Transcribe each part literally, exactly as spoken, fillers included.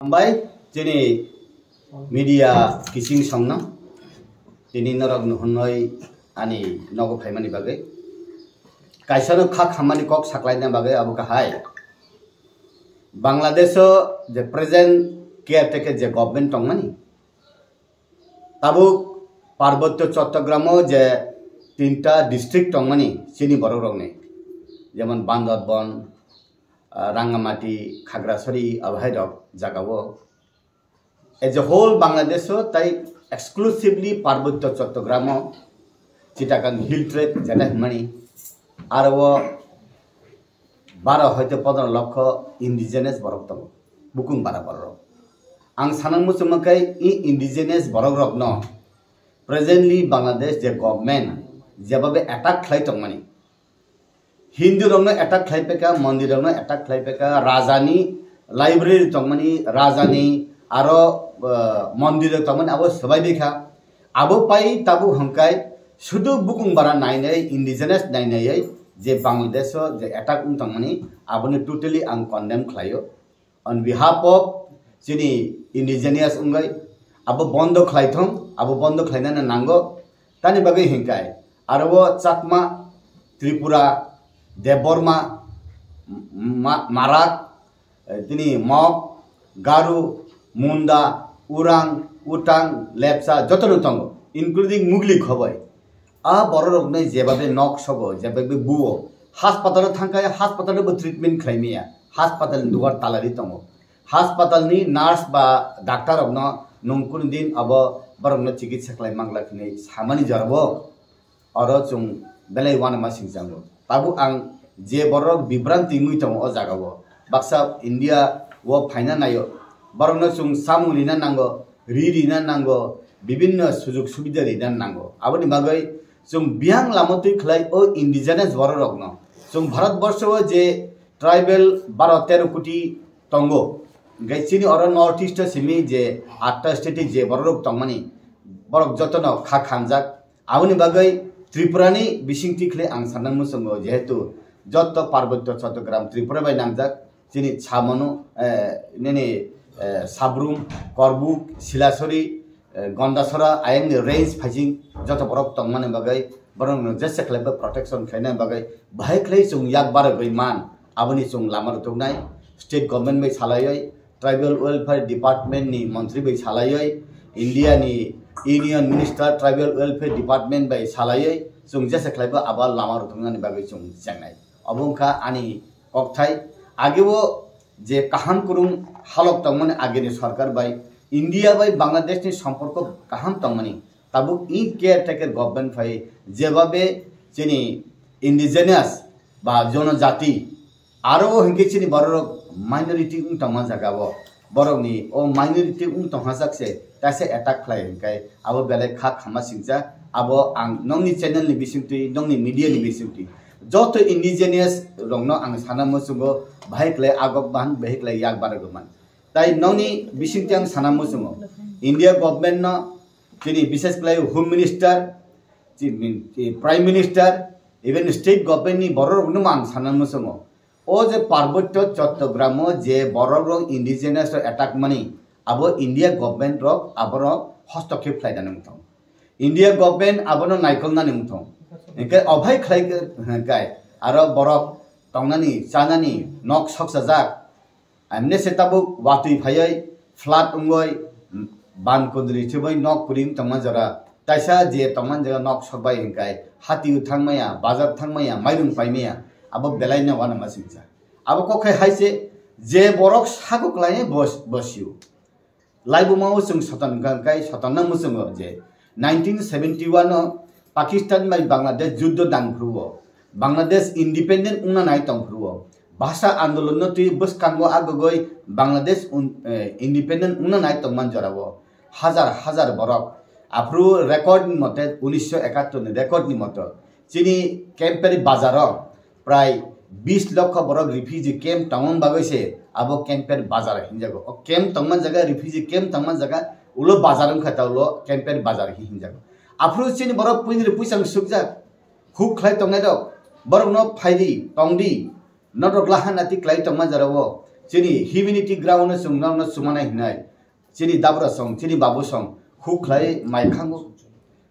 Hambai chini media kising songno tini norok nuhunoi ani nogo phaimani bagwi. Kaisa no kha khammani kok saklaina bagwi abo kahai. Bangladesh o je present caretaker je government tongmani, tabuk Parbotyo Chattogram o je tinta district tongmani chini borok rokni, jemon Bandarban, ah, Rangamati, Khagrasari, abohai rok jaga o. As a whole Bangladesh o tai exclusively Parbotyo Chattogram o Chittagong Hill Tracts jeta hwnmani, aro o baro hoite pondro lokho indigenous borok tongo, bukung bara borok. Ang sana muchungma khe i indigenous borok rokno presently Bangladesh je government jebabe attack khlai tongmani, Hindu rokno attack khlai peka, mondir rokno attack khlai peka, rajani library tongmani, rajani aro, uh, mondir rok tongmani abo swbai bikha. Abo pai tabuk hwnkai sudu bukung bara nainai, indigenous nainai je Bangladesh o je attack wng tongmani, aboni totally ang condemn khlaio. On behalf of chini indigenous wngwi abo bondo khlai thung, abo bondo khlainani nango. Tani bagwi hinkai aro o Chakma, Tripura, Debbarma, Ma-, Marak, eh, tini Mok, Garu, Munda, Urang, Utang, Lepcha jotono tongo, including Mugli khobai. A bororokno jebabe nok sogo, jebabe buo, hospital-o thangkhe hospital-o bo treatment khlai maya, hospital-ni dugar talari tongo. Hospital-ni nurse ba doctor-rokno nwng kunu din abo borokno chikitsa khlai mangla hinwi samani jorabo oro chwng belai uanama singchango. Tabuk ang je bororok bibranti wngwi tongo o jagao, baksa India-o phaina naio, borokno chwng samung rina nango, ri rina nango, bibinno sujug subida rina nango. Aboni bagwi chwng biyang lama twi khlai o indigenous bororokno. Chwng Bharat borsho o je tribal baro tero koti tongo, hwnkhe chini oro North East o simi je atta state je bororok tongmani, borok jotono kha khamjak. Aboni bagwi Tripura ni bisingtwi khlai ang sana muchungo, jehetu joto Parbotyo Chattogram Tripura bai nangjak, chini Chamano, eh, nini, eh, Sabrum, Korbuk, Silasori, eh, Gondasora ayangni range phaising joto borok tongmani bagwi borokno jesa khlai bo protection khlaina bagwi bahai khlai chwng yak barogwi man, aboni chwng lama rwthwknai. State government bai salaiwi, Tribal Welfare Department ni montri bai salaiwi, India ni Union Minister Tribal Welfare Department bai salaiwi chwng jesa khlai bo abo lama rwthwknani bagwi chwng chengnai. Obo wngkha ani kokthai. Ageo je kaham kwrwng halok tongmani agini sorkar bai India bai Bangladesh ni somporko kaham tongmani, tabuk i caretaker government phai jebabe chini indigenous ba jonojati aro o hinkhe chini bororok minority wng tongma jaga o, borokni o minority wng tongha jak se kaisa attack khlai hinkhe abo belai kha khama singcha. Abo ang nokni channel ni bisingtwi, nokni media ni bisingtwi joto indigenous rokno ang sana muchungo, bahai khlai agok bahan, bahai khlai yak barogwi man. Tai nokni bisingtwi ang sana muchungo, India government no, chini bises khlai Home Minister, chi-, chi-, Prime Minister, even state government ni bororokno ang sana muchungo. O je Parbotyo Chattogram o je borok rok indigenous rok attack mani, abo India government rok aborok hostokkhep khlai nani wngthong. India government abono naikol nani wngthong. Hingke ophai khlai khe, hingkai aro borok tongnani, chanani, nok soksajak. Amne se tabuk watwi phaioi, flood wngoi, ban kudri chubui nok kwrwi wng tongma jora. Taisa je tongmani jaga nok sokbai hinkai, hati o thangmaya, bazar thangmaya, mairung paimaya, abo belai no uanama singcha. Abo kok khai hai se, je borok sako kwlai bos-, bosio. Laibuma o chwng soton hwnkha kai soton no muchungo je nineteen seventy one o Pakistan bai Bangladesh juddo dang phuru o, Bangladesh independent wngna nai tong phuru o, bhasha andolon no twi bwskango agogoi Bangladesh un-, eh, independent wngna nai tongman jora o hajar hajar borok. Aphuru record ni mote, unisho ekattor ni record ni moto, chini Kemperi bazar o prai bis lokho borok refugee camp tongmani bagwi se abo Kemper bazar hinjago. O camp tongmani jaga, refugee camp tongmani jaga, ulo bazar wngkha ta ulo Kemper bazar hi hinjago. Aphuru chini borok puini ri puisang sukjak, huk khlai tongnai rok, borokno phaidi, tongdi, norok laha nati klai tongma jora o. Chini humanity ground no chwng norokno chumanai hinai. Chini dabra song, chini babu song, huk khlai mai khango,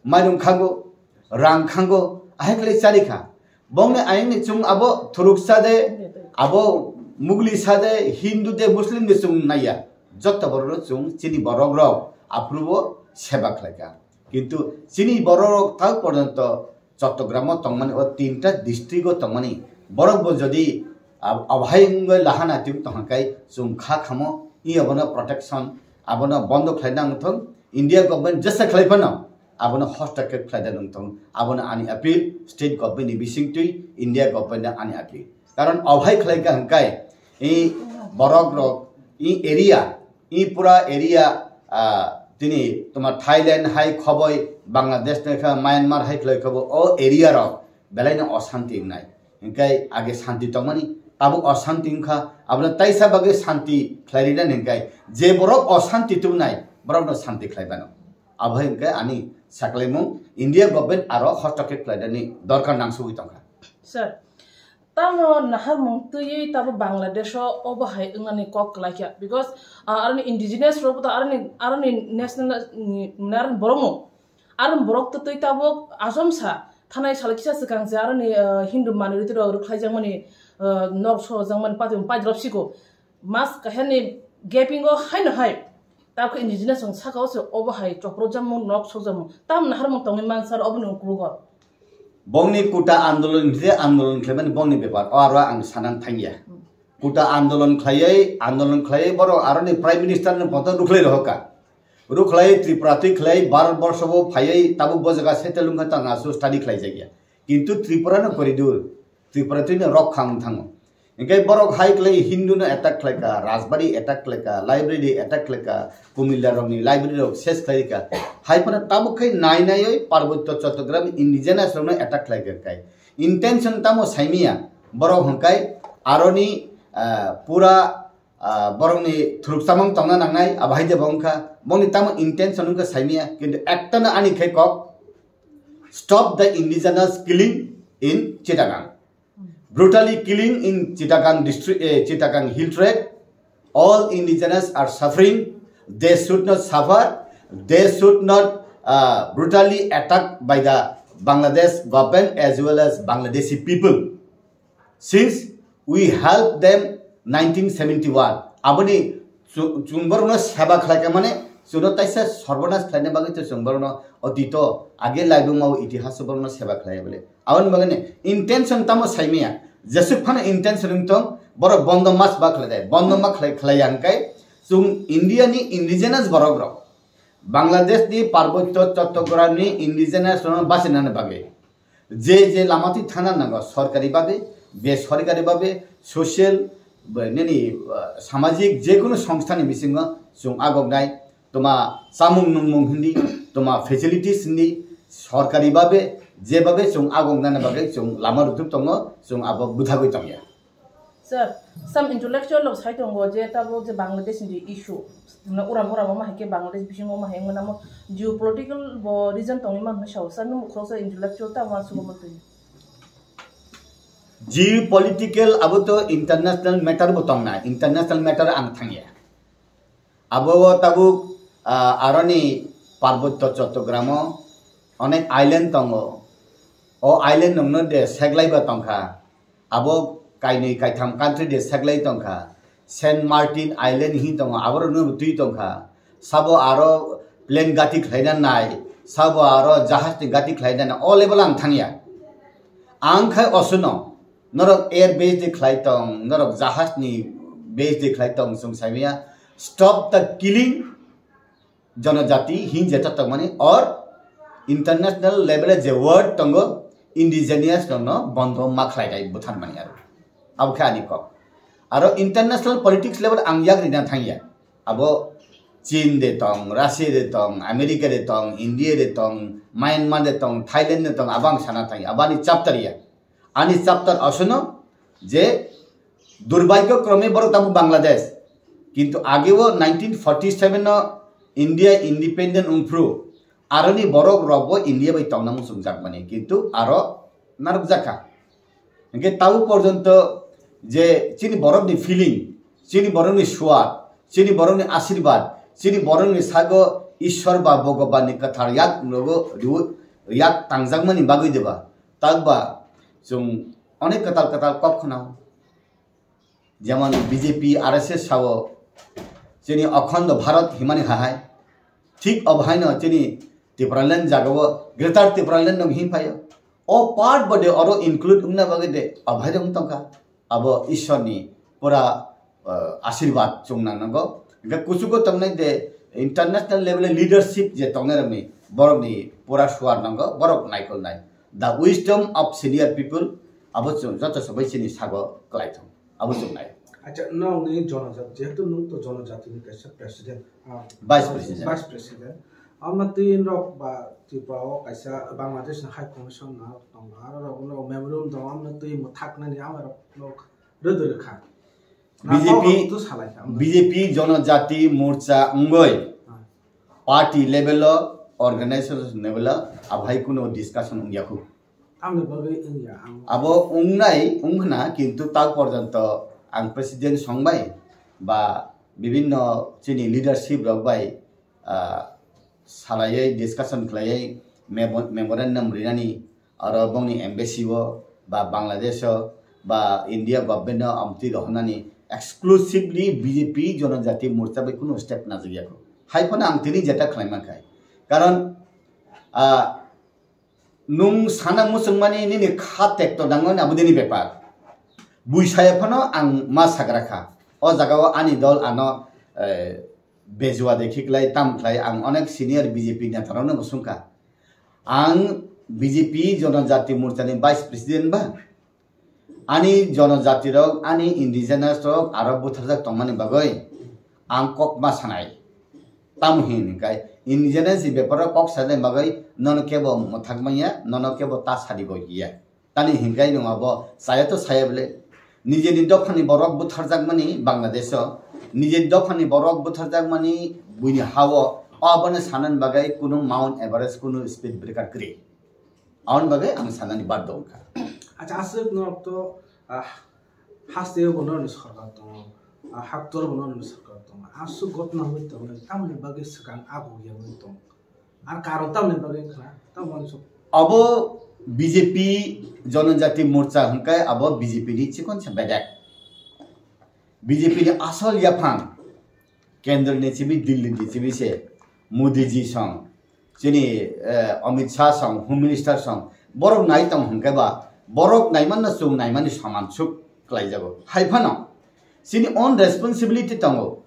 mairung khango, rang khango, ahai khlai chari kha. Bongni ayangni chwng abo thuruk sa de, abo mugli sa de, Hindu de, Muslim de chwng naiya. Jotto borok no chwng chini borok rok aphuru bo seba khlai kha. Kintu chini borok rok tak porjonto Chottogram o tongmani, o tinta district o tongmani borok bo jodi ab-, abhai wngwi lahana twi tongkha kai chwng kha khamo i abono protection abono bondo khlai nang thung. India government jesa khlai phano abono hostake khlai da nang thung. Abono ani appeal state government ni bising twi India government ni ani appeal. Karon abhai khlai kha hwnkhe i borok rok i area i pura area, ah, tini toma Thailand hai khoboi, Bangladesh nai kha, Myanmar hai khlai khoboi, o area rok belai no osanti wngnai. Hingkai age santi tongmani, tabuk osanti wngkha, abono taisa bagwi santi khlai rina hingkai je borok osanti tongnai, borok no santi khlai bano. Abo hai hingkai ani saklaimung India government aro hostake khlai dani dorkar nangsugwi tongkha. Sir, tamo naharmung twiwi tabo Bangladesh o obo hai wngnani kok kwlai kha, because, ah, aroni indigenous rok bo to aroni, aroni national ni, ni aroni borok no, aroni borok to twi tabo asom sa thanai sal kisa swkang se aroni, ah, Hindu minority rok rwkhlai jakmani, ah, nok so jakmani pati pati rok siko mas kahani gaping o haino hai. Tabukhe indigenous rok saka o se obo hai chopro jamung nok sok jamung tam naharmung tongwi mansa obo ni uklogo. Bongni kuta andolon je andolon khlaimani bongni bepar o aro ang sanang thangya. Kuta andolon khlaiwi andolon khlaiwi borok aroni prime minister ni poto rukhlai rohoka. Rukhlai Tripura twi khlai Bharat borsho bo phaiwi tabuk bo jaga settle wngkha tang asu study khlai jakya. Kintu Tripura no koridur, Tripura twi no rok khang thango. Hingke borok hai khlai Hindu no attack khlai ka, Rajbari attack khlai ka, library attack khlai ka, Kumilla rokni library rok ses khlai ka. Hai phano tabuk khai nai naiwi Parbotyo Chattogram indigenous rokno attack khlai ka kai. Intention tamo saimiya borok hwnkhe aroni, ah, pura, ah, borokni thuruk chamang tongna nangnai abo hai de bo wngkha. Bongni tamo intention wngkha saimiya kintu ekta no ani khai kok stop the indigenous killing in Chittagong. Brutally killing in Chittagong district, eh, Chittagong Hill Tract. All indigenous are suffering. They should not suffer. They should not, uh, brutally attacked by the Bangladesh government as well as Bangladeshi people. Since we helped them nineteen seventy-one, aboni chu-, chwng borokno seba khlai kha mane chwngno taisa sorbonas khlaina bagwi to chwng borokno otito age laibuma o itihaso borokno seba khlai bole. Aboni bagwi ni intention tamo saimaya. Jesuk phano intention wng tong, borok bondo mas ba khlai dai. Bondo ma khlai, khlai yang kai chung India ni indigenous borok rok, Bangladesh ni Parbotyo Chattogram ni indigenous rok bachina bagwi je je lama twi thana nango, sorkari babe, besorkari babe, social, nini, uh, samajik je kunu songstha ni bisingo chung agok nai. Toma chamung nungmung hindi, toma facilities hindi, sorkari babe, je babe chung agong nana bagwi chung lama rutuk tongo, chung abo bwthagwi tongya. Sir, some intellectual rok sai tongo je tabo je Bangladesh ni issue, na uram uram ma hai ke Bangladesh bisingo ma hai namo geopolitical bo reason tongwi man sao, sir, nung khoroksa intellectual ta ma sugo motwi. Geopolitical abo to international matter bo tongna, international matter ang thangya. Abo o tabuk, ah, aroni Parbotyo Chattogram o onek island tongo. O island rokno de seglai ba tongkha. Abo kainwi kaitham country de seglai tongkha. Saint Martin Island hi tongo, abo rokno twi tongkha. Sabo aro plane gati khlaina nai, sabo aro jahaj ni gati khlaina nai, o level ang thangya. Ang khai osuno, norok air base de khlai tong, norok jahaj ni base de khlai tong, chwng saimaya, stop the killing jonojati, hinjeta tongmani, or international level e je word tongo, indigenous rokno bondo ma khlai dai buthan mani aro. Abo khe ani kok. Aro international politics level ang yak rina thangya. Abo Chin de tong, Russia de tong, America de tong, India de tong, Myanmar de tong, Thailand de tong, abo ang sana thangya. Abo ani chapter ya. Ani chapter asono je durbhagyo krome borok tamo Bangladesh. Kintu age o nineteen forty seven no India independent wngphru aroni borok rok bo India bai tongna muchungjak mani. Kintu aro narwk jakha. Hingke tabo porjonto je chini borok ni feeling, Chini borokni suat, chini borokni asirbat, chini borokni sago Ishwar ba Bhagwanni kwthar yak nogo riwi, yak tangjakmani bagwi deba? Takba chwng onek kwtal kwtal kok khwnao. Jemon B J P, R S S sao chini Akhando Bharat himani hahai. Thik obo haino chini Tipraland jagao Greater Tipraland no him phaio. O part bode oro include wngna bagwi de obo hai wng tongkha. Abo Ishwarni pura, uh, asirwad chwng nang nango. Hingke kuchugo tongnai de international level leadership je tongnai rokni borokni pura suar nango, borok naikolnai. The wisdom of senior people abo chwng joto sobai chini sago kwlai thung. Abo chwng nai. Acha, nwng ni jonojat, jehetu nwng to jonojatini kaisa president, ah, Vice president. Vice president. Amtwi rok ba Tripura o kaisa Bangladesh ni High Commission na tongo, aro rok no memorandum tongo, amtwi mwthaknani ama rok no rwdwrwkha. B J P, Natok to salaikha, amtwi. B J P Jonojati Morcha wngwi Ah. party level o, organization level o, abohai kuno discussion wngya khu. Tamni bagwi wngya ang. Abo wngnai wngkhna, kintu tak porjonto ang president songbai ba bibinno chini leadership rok bai, ah, salaiwi discussion khlaiwi memo-, memorandum rinani aro bongni embassy o ba Bangladesh o ba India government o amtwi rohornani exclusively B J P Jonojati Morcha bai kunu step najagya kho. Hai phano ang tini jeta khlai mankha. Karon, ah, nwng sana muchungmani nini kha tekto nangmani abo nini bepar. Buisaya phano ang ma sagra kha. O jagao ani dol ano, eh, bejua de khiklai tam khlai ang onek senior B J P neta rokno bo sungkha. Ang B J P Jonojati Morchani vice president ba. Ani jonojati rok, ani indigenous rok aro butharjak tongmani bagwi ang kok ma sanai. Tamo hin hinkai indigenous ni beparo kok sanai bagwi nono kebo mwthak manya, nono kebo ta sadi bo hiya. Tani hinkai nwng abo saya to saya bole. Nijeni dophani borok butharjakmani Bangladesh o, nijeni dophani borok butharjakmani buini ha o, o abono sanani bagwi kunu Mount Everest, kunu speed breaker kwrwi. Aboni bagwi ang sanani baddo wngkha. Acha, aswk norok to, ah, haste bo norokni sorkar tongo, ah, haktor bo norokni sorkar tongo. Aswk gotna wngwi tongo, tamoni bagwi swkang ago yangwi tongo. Ar karon tamoni bagwi wngkha, tamoni sok. Abo B J P Jonojati Morcha hwnkhe abo B J P ni chikon se bedek. B J P ni asol yaphang kendro ni chibi, Delhi ni chibi se Modi ji song, chini, eh, Amit Shah song, Home Minister song, borok nai tong hwnkhe ba, borok naimanno chwng naimani saman suk khlaijago. Hai phano chini own responsibility tongo.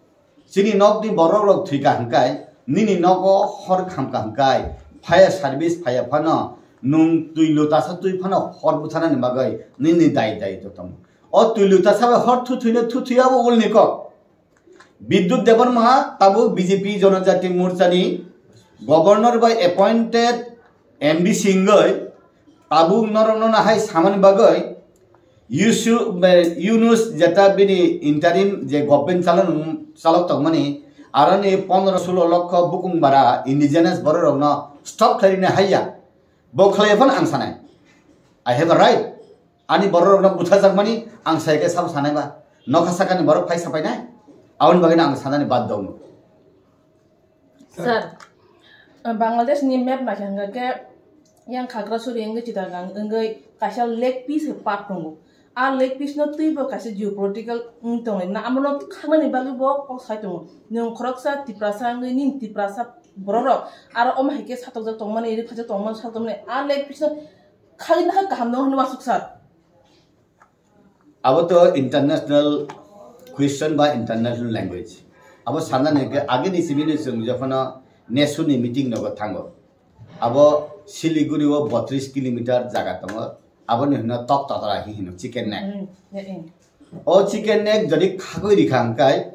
Chini nokni borok rok thwika hwnkhe, nini nogo hor khamka hwnkhe, fire service phaiya phano, nwng twi lutasa twi phano hor butharnani bagwi nini dai dai to tongo. O twi lutasa bai hor thu thwino thu thwiya bo ulni kok. Bidyut Debbarma tabuk B J P Jonojati Morchani governor bai appointed M D C wngwi tabuk norokno nahai samani bagwi Yusuf, eh, Yunus jeta bini interim je government chalok, chalok tongmani aroni pondro sulo lokho bukung bara indigenous bororokno stop khlairina haiya. Bo khlai phano ang sanai. I have a right. Ani bororokno butharjakmani ang sai khe sabo sanai ba. Nokha sakani borok phai sapainai. Aboni bagwino ang sanani bad dong. Sir, Bangladesh ni map naikha hwnkha khe yang Khagrasuri wngwi Chittagong wngwi kaisa leg piece khe part tongo. A leg piece no twi bo kaisa geopolitical wng tongo. Na amo no khaknani bagwi bo kok sai tongo. Nwng khoroksa Tiprasa wngwi nini Tiprasa borok rok aro omo hai khe satokjak tongmani, rikphajak tongmani, satokmani. A leg piece no khagwi nahai kaham no hwnwi uansuk sir. Abo to international question ba international language. Abo sanani hwnkhe agini simi ni chwng jokhon Nesu ni meeting nogo thango. Abo Siliguri o botris kilometer jaga tongo. Aboni hwno tok totora hi hino chicken neck. Mm, yeah, yeah. O chicken neck jodi khagwi rikha hwnkhe,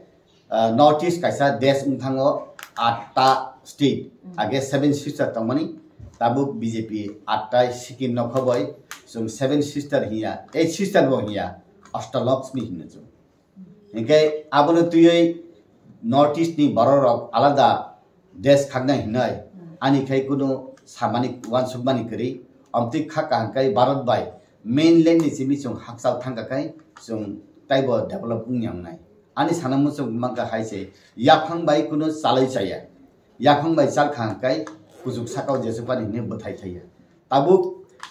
ah, North East kaisa desh wng thango, atta state, Mm. age seven sister tongmani, tabuk B J P atta Sikkim no khoboi, chwng seven sister hiya, eight sister bo hiya, Ashtalakshmi hinwi chwng. Hinkhe abono twiwi North East ni borok rok alada desh khaknai hinwi, Mm. ani khai kunu samani uansukmani kwrwi, omtwi kha kaham khai Bharat bai mainland ni simi chwng hakchal thangkha khai chwng taibo develop wngya wngnai. Ani sana muchung mangkha hai se, yaphang bai kuno chalai chaya. Yaphang bai chal kha hwnkhe kuchuk sakao jesupani hinwi bwthai thaiya. Tabuk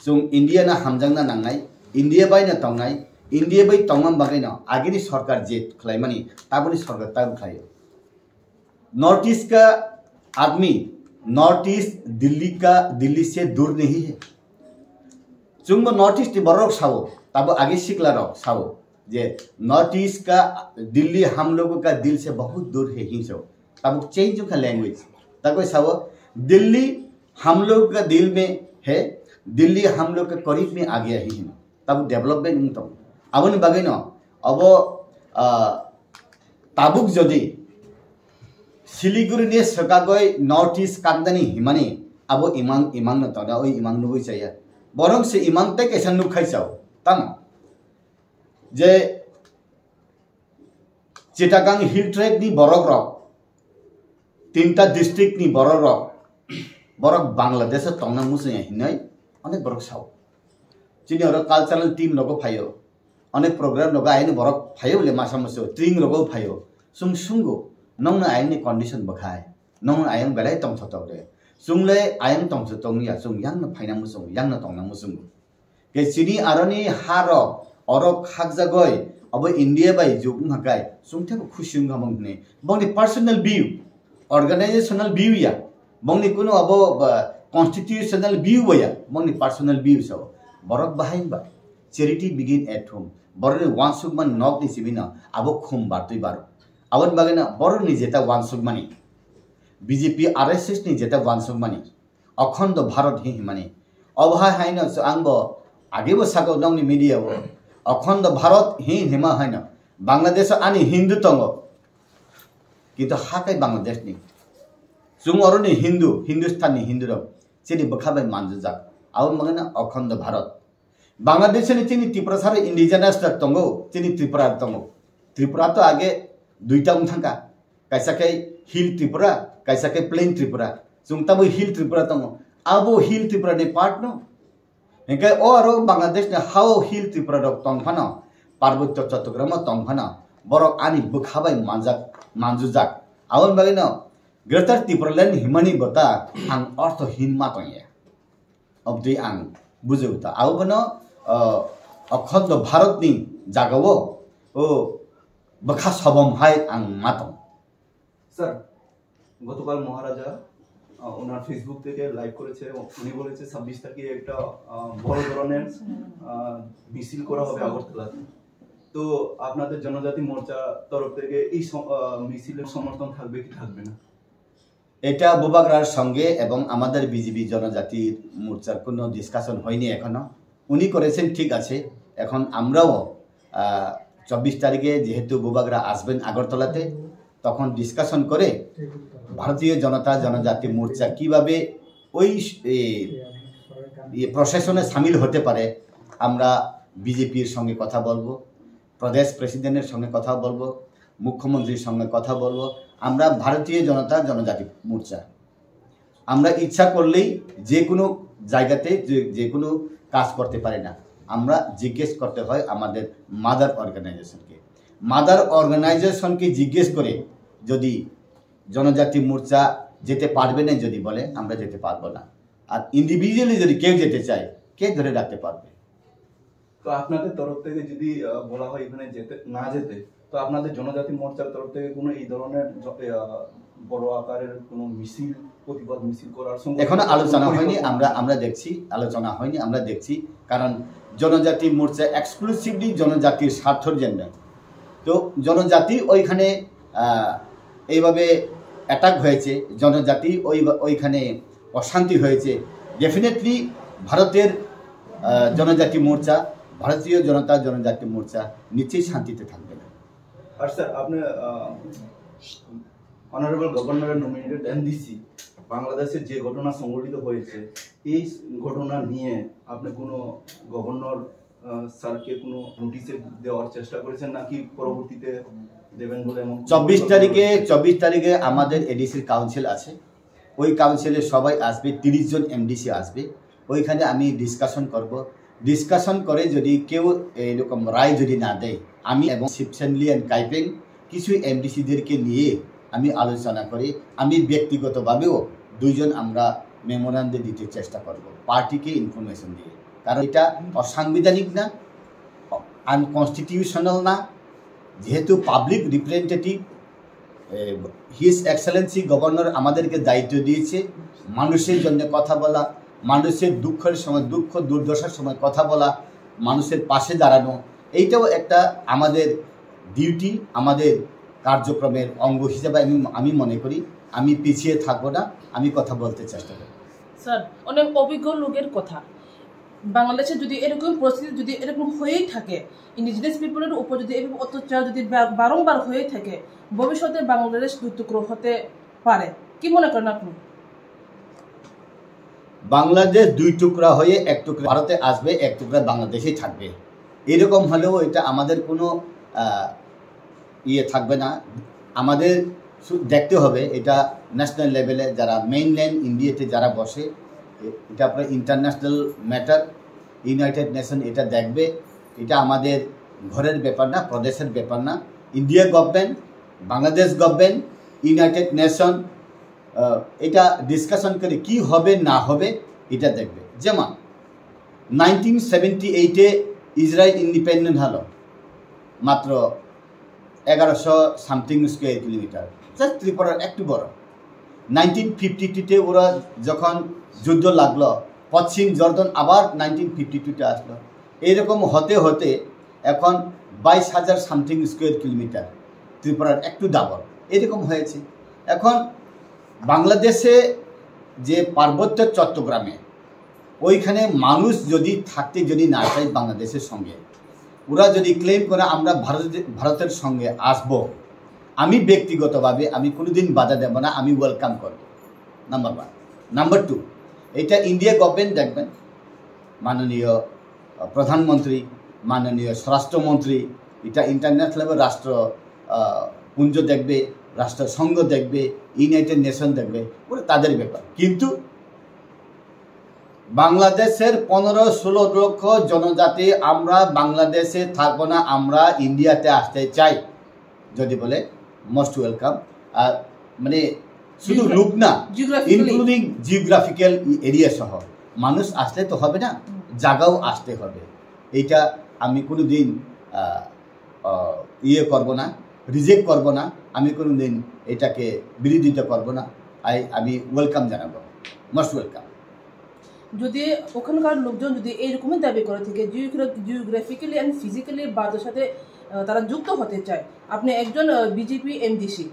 chwng India no hamjakna nangnai, India bai no tongnai, India bai tongma bagwi no agini sorkar je khlaimani, tabukni sorkar tabuk khlaio. North East ka admi, North East Delhi ka, Delhi se dur nahi hai. Chwngbo North East ni borok sao, tabo age sikla rok sao je North East ka Delhi hum logo ka dil se bahut dur hai hinso. Tabo change ka language. Tabo sao Delhi hum log ka dil mein hai, Delhi hum log ka kareeb mein aa gaya hai hin. Tabo development wng tong. Aboni bagwi no abo, ah, tabuk jodi Siliguri ni swkagwi North East kaknani himani abo imang, imang no tongo, oi imang nugwi chaya. Borok se imang tei kaisa nukkhai chao. Tamo je Chittagong Hill Tracts ni borok rok, tinta district ni borok rok, borok Bangladesh o tongna muchungya hinwi onek borok sao. Chini oro cultural team rogo phaio, onek program rogo ayang borok phaio le masa musu, tring rogo phaio. Chwng sungo, nongno ayang ni condition bwkhai, nongno ayang belai tongthotok de. Chwng le ayang tongthotok ya, chwng yang no phaina muchungo, yang no tongna muchungo. Ke chini aroni ha rok, oro khakjagoi, abo India bai juk wngkha kai, chwng thebo khusi wngkha mong hwnwi. Bongni personal view, organizational view ya, bongni kuno abo ba, constitutional view bo ya, bongni personal view sao. Borok bahai ba, charity begin at home. Borokni wansukmani nokni simi no abo khum bartwi baro. Aboni bagwi no borokni jeta wansukmani, B J P R S S ni jeta wansukmani, Akhondo Bharat hi himani. Obo hai haino so ang bo age bo sako nongni media o. Akhondo Bharat hi hima haino. Bangladesh o ani Hindu tongo. Kintu ha kai Bangladesh ni. Chwng oro ni Hindu, Hindustan ni Hindu rok. Chini bwkha bai manjujak. Abo mangana Akhondo Bharat. Bangladesh ni chini Tripura sari indigenous ta tongo, chini Tripura tongo. Tripura to age duita wng thangka. Kaisa khe Hill Tripura, kaisa khe Plain Tripura. Chwng tabuk Hill Tripura tongo. Abo Hill Tripura ni part no. Hinkhe o aro Bangladesh ni hao Hill Tripura rok tong phano, Parbotyo Chattogram o tong phano, borok ani bwkha bai manjak, manjujak. Aboni bagwi no Greater Tipraland himani bota ang ortho hin ma tongya. Obdui ang bujio ta. Abo bono, uh, Akhondo Bharat ni jaga o, o bwkha sobom hai ang ma tong. Sir, গতকাল মহারাজা, আহ, ওনার Facebook থেকে লাইভ করেছে। উনি বলেছে ছাব্বিশ তারিখে একটা, আহ, বড় ধরনের, আহ, মিছিল করা হবে আগরতলাতে। তো আপনাদের জনজাতি মোর্চার তরফ থেকে এই সম-, আহ, মিছিলের সমর্থন থাকবে কি থাকবে না? এটা বুবাগ্রার সঙ্গে এবং আমাদের বিজেপি জনজাতি মোর্চার কোনো ডিসকাশন হয়নি এখনো। উনি করেছেন, ঠিক আছে। এখন আমরাও, আহ, চব্বিশ তারিখে যেহেতু বুবাগ্রা আসবেন আগরতলাতে, তখন ডিসকাশন করে ভারতীয় জনতা জনজাতি মোর্চা কিভাবে ওই স-, এ, ইয়ে প্রশাসনে সামিল হতে পারে, আমরা বিজেপির সঙ্গে কথা বলবো, প্রদেশ প্রেসিডেন্টের সঙ্গে কথা বলবো, মুখ্যমন্ত্রীর সঙ্গে কথা বলবো। আমরা ভারতীয় জনতা জনজাতি মোর্চা, আমরা ইচ্ছা করলেই যে কোনো জায়গাতে যে, যে কোনো কাজ করতে পারি না। আমরা জিজ্ঞেস করতে হয় আমাদের মাদার অর্গানাইজেশনকে। মাদার অর্গানাইজেশনকে জিজ্ঞেস করে যদি জনজাতি মোর্চা যেতে পারবে না যদি বলে, আমরা যেতে পারবো না। আর ইন্ডিভিজুয়ালি যদি কেউ যেতে চায়, কে ধরে রাখতে পারবে? তো আপনাদের তরফ থেকে যদি, আহ, বলা হয় এখানে যেতে, না যেতে, তো আপনাদের জনজাতি মোর্চার তরফ থেকে কোনো এই ধরনের জ-, আহ, বড় আকারের কোনো মিছিল, প্রতিবাদ মিছিল করার সঙ্গে এখনো কোনো আলোচনা হয়নি, পরিকল্পনা আমরা, আছে? আমরা দেখছি, আলোচনা হয়নি, আমরা দেখছি। কারণ জনজাতি মোর্চা এক্সক্লুসিভলি জনজাতির স্বার্থর জন্য। তো জনজাতি ওইখানে, আহ, এইভাবে অ্যাটাক হয়েছে, জনজাতি ওই, ওইখানে অশান্তি হয়েছে, ডেফিনেটলি ভারতের, আহ, জনজাতি মোর্চা, ভারতীয় জনতা জনজাতি মোর্চা নিশ্চয়ই শান্তিতে থাকবে না। আর স্যার, আপনি, আহ, অনারেবল গভর্নরের নমিনেটেড এমডিসি বাংলাদেশে যে ঘটনা সংঘটিত হয়েছে, এই ঘটনা নিয়ে আপনি কোনো গভর্নর, আহ, স্যারকে কোনো নোটিশ দেওয়ার চেষ্টা করেছেন নাকি পরবর্তীতে দেবেন বলে এমন কোনো চব্বিশ পরিকল্পনা তারিখে, রয়েছে? চব্বিশ তারিখে আমাদের এডিসির কাউন্সিল আছে। ওই কাউন্সিলে সবাই আসবে, তিরিশ জন এমডিসি আসবে। ওইখানে আমি ডিসকাশন করব। ডিসকাশন করে যদি কেউ এইরকম রায় যদি না দেয়, আমি এবং শিবসেন লিয়ান কাইপেং কিছু এমডিসিদেরকে নিয়ে আমি আলোচনা করি। আমি ব্যক্তিগতভাবেও দুইজন আমরা মেমোরান্ডে দিতে চেষ্টা করব, পার্টিকে ইনফরমেশন দিয়ে, কারণ এটা অসাংবিধানিক না, আনকনস্টিটিউশনাল না। যেহেতু public representative, his Excellency governor আমাদেরকে দায়িত্ব দিয়েছে মানুষের জন্য কথা বলা, মানুষের দুঃখের সময়, দুঃখ দুর্দশার সময় কথা বলা, মানুষের পাশে দাঁড়ানো, এইটাও একটা আমাদের ডিউটি, আমাদের কার্যক্রমের অঙ্গ হিসেবে আমি আমি মনে করি। আমি পিছিয়ে থাকবো না, আমি কথা বলতে চেষ্টা করব। স্যার, অনেক অভিজ্ঞ লোকের কথা, বাংলাদেশে যদি এরকম পরিস্থিতি যদি এরকম হয়েই থাকে, ইন্ডিজিনাস পিপলের উপর যদি এরকম অত্যাচার যদি বা- বারংবার হয়ে থাকে, ভবিষ্যতে বাংলাদেশ দুই টুকরো হতে পারে। কি মনে করেন আপনি? বাংলাদেশ দুই টুকরা হয়ে এক টুকরা ভারতে আসবে, এক টুকরা বাংলাদেশেই থাকবে। এরকম হলেও এটা আমাদের কোনো আহ, ইয়ে থাকবে না। আমাদের শু- দেখতে হবে এটা ন্যাশনাল লেভেলে যারা মেইনল্যান্ড ইন্ডিয়াতে যারা বসে, এ- এটা আপনার ইন্টারন্যাশনাল ম্যাটার। ইউনাইটেড নেশন এটা দেখবে। এটা আমাদের ঘরের ব্যাপার না, প্রদেশের ব্যাপার না। India government, Bangladesh government, United nation এটা ডিসকাশন করে কি হবে না হবে এটা দেখবে। যেমন নাইনটিন সেভেন্টি এইটে ইসরায়েল ইন্ডিপেন্ডেন্ট হলো মাত্র এগারোশো সামথিং স্কোয়ার কিলোমিটার, জাস্ট ত্রিপুরার একটু বড়। নাইনটিন ফিফটি টুতে ওরা যখন যুদ্ধ লাগলো, পশ্চিম জর্দন আবার নাইনটিন ফিফটি টুতে আসলো। এইরকম হতে হতে এখন বাইশ হাজার সামথিং স্কোয়ার কিলোমিটার, ত্রিপুরার একটু ডাবল এরকম হয়েছে। এখন বাংলাদেশে যে পার্বত্য চট্টগ্রামে ওইখানে মানুষ যদি থাকতে যদি না চায় বাংলাদেশের সঙ্গে, ওরা যদি ক্লেম করে আমরা ভারত ভারতের সঙ্গে আসব, আমি ব্যক্তিগতভাবে আমি কোনোদিন বাধা দেব না, আমি ওয়েলকাম করব। Number one. নাম্বার টু, এটা ইন্ডিয়া গভর্নমেন্ট দেখবেন, মাননীয় আহ, প্রধানমন্ত্রী, মাননীয় স্বরাষ্ট্রমন্ত্রী, এটা ইন্টারন্যাশনাল লেভেল রাষ্ট্র আহ, পুঞ্জ দেখবে, রাষ্ট্রসংঘ দেখবে, ইউনাইটেড নেশন দেখবে, ওটা তাদের ব্যাপার। কিন্তু বাংলাদেশের পনেরো ষোলো লক্ষ জনজাতি আমরা বাংলাদেশে থাকবো না, আমরা ইন্ডিয়াতে আসতে চাই যদি বলে, মোস্ট ওয়েলকাম। আর মানে শুধু লুক না, ইনক্লুডিং জিওগ্রাফিক্যাল এরিয়া সহ মানুষ আসলে তো হবে না, জায়গাও আসতে হবে। এইটা আমি কোনোদিন আহ, আহ, ইয়ে করব না, রিজেক্ট করব না, আমি কোনোদিন এটাকে বিরোধিতা করব না। আই আমি ওয়েলকাম জানাবো, মোস্ট ওয়েলকাম। যদি ওখানকার লোকজন যদি এইরকমই দাবি করে থাকে, জিওগ্রাফিক্যালি অ্যান্ড ফিজিক্যালি ভারতের সাথে আহ, তারা যুক্ত হতে চায়, আপনি একজন বিজেপি এমডিসি,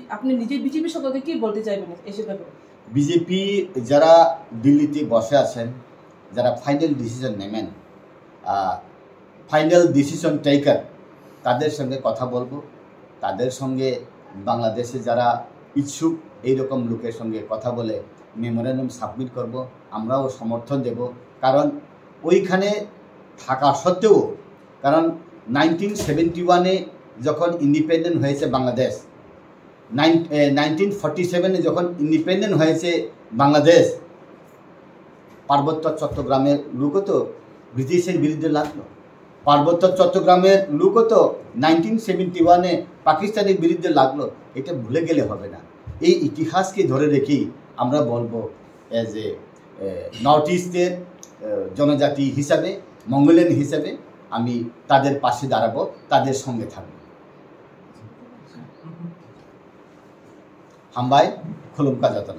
আপনি নিজে বিজেপি সম্পর্কে কি বলতে চাইবেন এসব ব্যাপারে? বিজেপি যারা দিল্লিতে বসে আছেন, যারা ফাইনাল ডিসিশন নেবেন, ফাইনাল ডিসিশন টেকার, তাদের সঙ্গে কথা বলবো। তাদের সঙ্গে বাংলাদেশে যারা ইচ্ছুক এইরকম লোকের সঙ্গে কথা বলে মেমোরেন্ডাম সাবমিট করব, আমরাও সমর্থন দেব। কারণ ওইখানে থাকা সত্ত্বেও, কারণ নাইনটিন সেভেন্টি ওয়ানে যখন ইন্ডিপেন্ডেন্ট হয়েছে বাংলাদেশ, নাইন নাইনটিন ফর্টি সেভেনে যখন ইন্ডিপেন্ডেন্ট হয়েছে বাংলাদেশ, পার্বত্য চট্টগ্রামের লোকও তো ব্রিটিশের বিরুদ্ধে লাগলো, পার্বত্য চট্টগ্রামের লোকও তো নাইনটিন সেভেন্টি ওয়ানে পাকিস্তানের বিরুদ্ধে লাগলো। এটা ভুলে গেলে হবে না। এই ইতিহাসকে ধরে রেখেই আমরা বলবো, এজ এ নর্থ ইস্টের জনজাতি হিসাবে, মঙ্গোলিয়ান হিসাবে আমি তাদের পাশে দাঁড়াবো, তাদের সঙ্গে থাকবো। হামবাই, খুলুমকা যতন।